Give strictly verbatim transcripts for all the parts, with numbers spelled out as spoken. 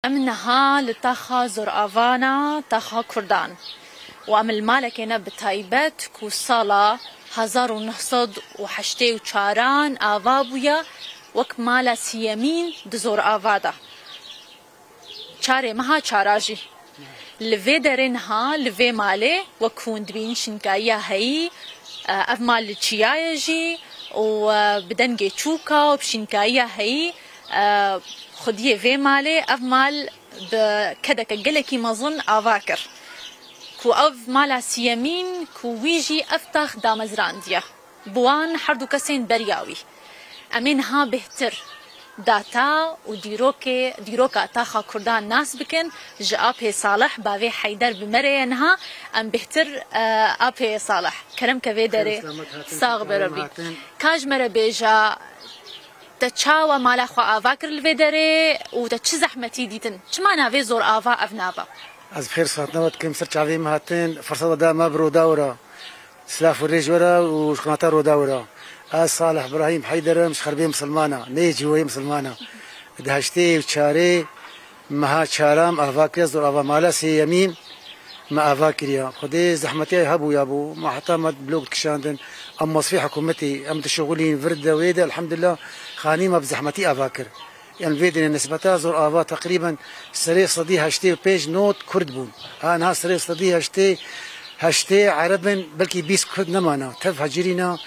Em niha li taxa zoravana, taxa Kurdan. Û em li malekê ne bi taybet ku sala hezar û neh sed û heştê û çaran ava bûye wek mala siyemîn di zorava de. Çarê meha çara jî. Li vê derê niha, li vê malê, wek hûn dibînin şînkayiya heyî, e, ev mal li çiya ye jî û, e, bi dengê çûka û bi şînkayiya heyî, e, xwediyê vê malê, ev mal bi kedeke gelekî mezin ava kir. Ku ev mala siyemîn, ku wî jî ev tax damezrandiye. Bi wan her du kesên beriya wî. Em ê niha bêhtir data û dîrokê, dîroka taxa Kurdan nas bikin. Ji apê Salih, bavê Heyder bi me re ye niha. Em bêhtir, e, apê Salih. Kerem ke vê derê. Sax be Rebî. Ka ji me re bêje, te çawa mala xwe ava kir li vê derê û te çi zehmetî dîtin? Çima navê zorava ev nav e? Ez bi xêr sihatiya we dikim, ser çavê me hatin, firseta da me bi roda we re. Silav û rêz ji we re û ji qinata roda we re. Ez Salih Birahîm Heyder im, ji Xerbê misilman a, nê cîhoyê misilman a. Di heştê û çarê meha çaran ava kiriye, zorava mala sêyemîn me ava kiriye. Xwedê zehmetiyê hebûya bû, me heta me blok dikişandin. Em mosfê hikûmetê, em dişixulîn, vir de wê de, elhamdulillah, xanî me bi zehmetî ava kir. Yan vê dinê nisbeta zorava teqrîben serê sedî heştê û pênc not Kurd bûn. Ha niha serê sedî heştê, heştê Ereb in, belkî bîst Kurd nemana. Tev hecirîna,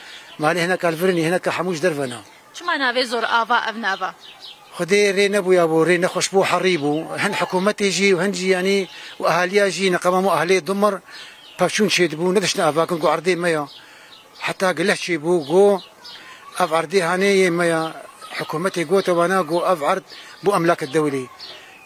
malê hineka li vir in, hineka hemû ji derve ne. Çima navê zorava ev nav e? Xwedê rê nebûya bû, rê nexweş bû, herî bû. Hin hikûmetê jî û hin jî, yanî, û ehaliya jî, neqema me ehlê Dumir pevçûn çêdibû, nediçine ava kin, got erdê me ya. Heta gileh çêbû, got, ev erdê hanê yê me ya. Hikûmetê gote wana, got, ev erd bû emlak dewlê.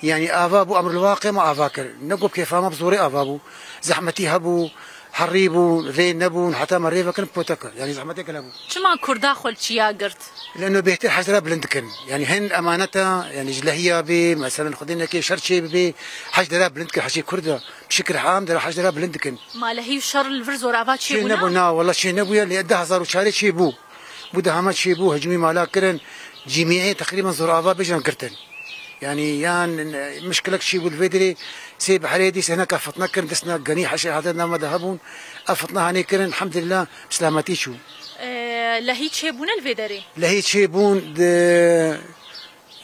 Yanî ava bû emr waqê me ava kir. Ne got kêfa me bi zorê ava bû. Zehmetî hebû, herî bû, rê nebûn, heta me rê vekin pote kir. Yanî zehmetê gele bû. Çima Kurda xwe li çiya girt? Leno bêhtir hejdera bilind dikin. Yanî hin emaneta, yanî ji lehiya bê, meselen xwedê nekê şer çê bibê, hejdera bilind dikin, heşê Kurda. Bi şikir ham dera hejdera bilind dikin. Ma lehî û şer li vir zorava çê Çê bûna? Nebû, na, wela çê nebûye, lê du hezar û çarê çê bû. Bû dehama çê bû, hicûmî mala kirin, cîmîyê teqrîben zorava bêjin girtin. Yanî yan, e, mişkilek çê bû li vê derê, sê biherê dî sêneka fitne kirin, disna genî heşê hate nava de hebûn. Ev fitne hanê kirin, elhamdulillah, bi selametî çû. E, lehî çê bûne li vê derê? Lehî çê bûn, di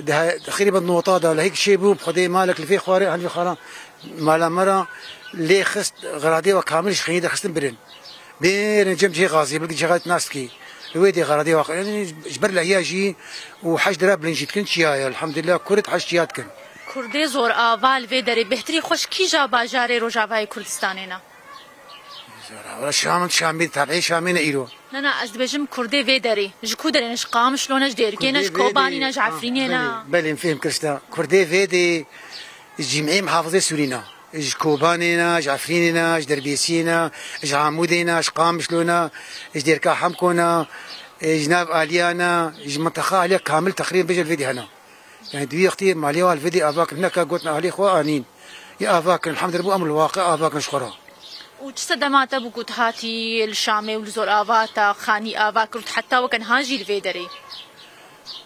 Di he-, teqrîben nota da lehîk çê bû, bi Xwedê malek li vê xwarê, hel vê xwaran mala me ra lê xist, xeradê we kamil ji xênî derxistin birin. Bêrin cem cihê xazî, bilkî cihê nas dikî. Li wê dê xeradê we, yanî ji ber lehiya jî û heş dira bilind jî dikin çiya ye. Elhamdulillah, Kurd heş çiya dikin. Kurdê zorava li vê derê bêhtirî xwe ji kîja bajarê Rojavayê Kurdistanê ne? Wala Şam, Şamê, tabî Şamê ne îro. Na, na, ez dibêjim Kurdê vê derê. Ji ku derê ne? Ji Qamişlo ne, ji Dêrikê ne, Kurdê ji vê Kobanî derê, ne, ji ha, Efrînê ne? Belê, belê, em fêhm kir sta. Kurdê vê derê ji cîmê mihafizê Sûrî ne. Ji Kobanê ne, ji Efrînê ne, ji Derbêsiyê ne, ji Amûdê ne, ji Qamişlo ne, ji Dêrka Hemko ne, ji nav aliya ne, ji minteqa aliya kamil teqrîben bêje li vê dê hene. Yani di wî wextî malê wan li vê dê ava kirin, hineka gotin ahlê xwe anîn. Yê ava kirin, elhamdulillah, bû em li waqe ava kirin ji xwe re. Û çi sedema te bû ku tu hatî li Şamê û li Zorava te xanî ava kir û tu heta weke niha jî li vê derê?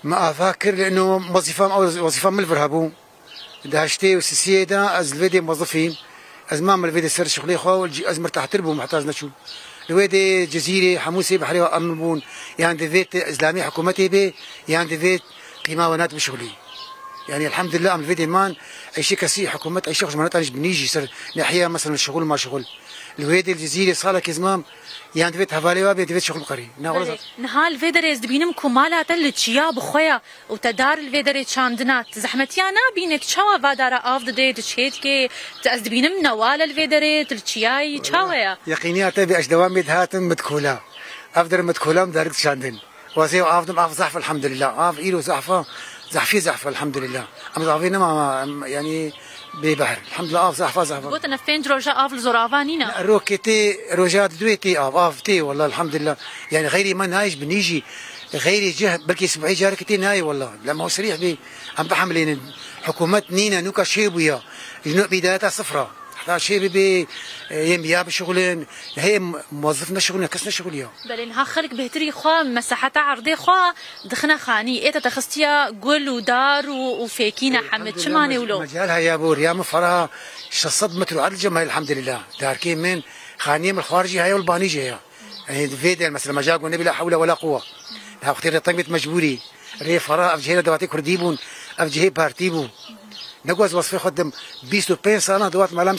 Me ava kir, leno wezîfa, ew wezîfa min li vir hebû. Di heştê û sisiyê de ez li vê dê mezifîm. Ez mam li vê dê ser şixulê xwe û ez mirtahtir bûm, heta ez neçûm. Li wê dê Cizîrê hemû sê behrê wa em bûn, yan divê te îslamî hikûmetê bê, yan divê qîma we nat bişixulî. Yani elhamdülillah em li vê dê man, eyşê kesî hikûmet, eyşê xwe ji me netanî ji binî jî ser nehiya, mesela şixul ma şixul. Li wê dê li Cizîrê salekê ez mam, yan divê hevalê wa bê, divê şixul qerî. Na, wala Belê. Niha li vê derê ez dibînim ku mala te li çiya bi xwe ya. Û te dar li vê derê çandina, tu zehmetiya nabînî, tu çawa va dara av didê, tu çê dikê, tu ez dibînim newal e li vê derê, tu li çiyayî, çawa ye? Yeqîniya te bê, ez dewamê dihatim Midkola. Ev der Midkola em darik çandin. Wazê av dim, av zehf elhamdulillah. Av îro zehf e, zehfî zehf elhamdulillah. Em zavê nema, em, yanî bê behr. Elhamdulillah av zehf e, zehf e. Gotine pênc roja av li Zorava nîne. Rokê tê, roja di duê tê av, av tê, wallah elhamdulillah. Yani xeyrê me nayê ji binî jî, xeyrê cih, belkî sibehê carekê tê nayê wallah. Lema serîh bê, em bihemlênin. Hikûmet nîne, nûka çê bûya. Ji nû bîdayeta sifra. Taşê bibê, e, yê miya bişixulin, heye muwezif neşixulin, kes neşixuliya. Belê, niha xelk bêhtirî xwe, meseheta erdê xwe dixine xanî. Ê te te xistiya gul û dar û, û fêkî ne hemî. Çi manê wilo? Mecal heye bo, riya min fera şeş sed metr erd li cem heye, elhamdülillah. Darkê min, xaniyê min xwar jî heye û li banî jî heye. Ê, vê der mesela, mecal got nebî la hewle wela quwwe. Niha wextê rê teng bêt mecbûrî. Rê fera, ev cihê li devatê kurdî bûn, ev cihê partî bû. Nego ez wesfê xwe dim, bîst û pênc salan dewat mala min